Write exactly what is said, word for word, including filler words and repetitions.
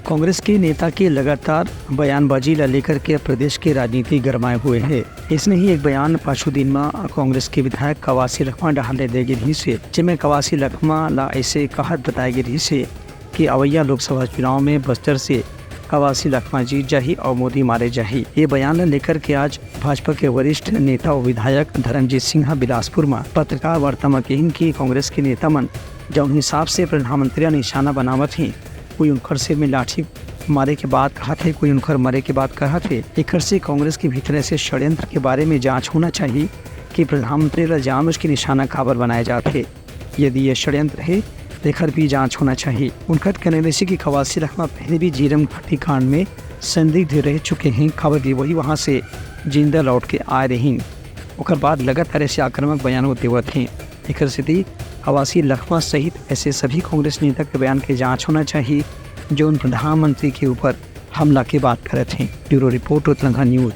कांग्रेस के नेता के लगातार बयानबाजी ला लेकर के प्रदेश के राजनीति गरमाए हुए हे। इसने ही एक बयान पाछू दिन म कांग्रेस के विधायक कवासी लखमा डहार ले दे गे रिहिस हे, जेमे कवासी लखमा ला ऐसे कहत बताए गे रिहिस हे कि अवैया लोकसभा चुनाव में बस्तर से कवासी लखमा जीत जाही और मोदी मारे जाही। ये बयान ला लेकर के आज भाजपा के वरिष्ठ नेता और विधायक धर्मजीत सिंह बिलासपुर म पत्रकार वार्ता म कहिन कि कांग्रेस के नेता मन जौन हिसाब से प्रधानमंत्री ला निशाना बनावत हे, कोई उनकर सिर में लाठी मारे के बात कहत हे, कोई उनकर मरे के बात कहत हे। एकर से कांग्रेस के भीतर ऐसे षड्यंत्र के बारे में जांच होना चाहिए कि प्रधानमंत्री ला जानबूझ के निशाना काबर बनाए जात हे। यदि ये षड्यंत्र हे, तेखर भी जांच होना चाहिए। उनकर कहना हे कि कवासी लखमा पहले भी झीरम घाटी कांड में संदिग्ध रह चुके हैं, काबर कि वही वहां से जिंदा लौट के आए रहिन। ओकर बाद लगातार ऐसे आक्रामक बयान देवत हैं। एकर सेती कवासी लखमा सहित ऐसे सभी कांग्रेस नेता के बयान के जांच होना चाहिए, जो उन प्रधानमंत्री के ऊपर हमला के बात करत हैं। Bureau report, Utlangha news.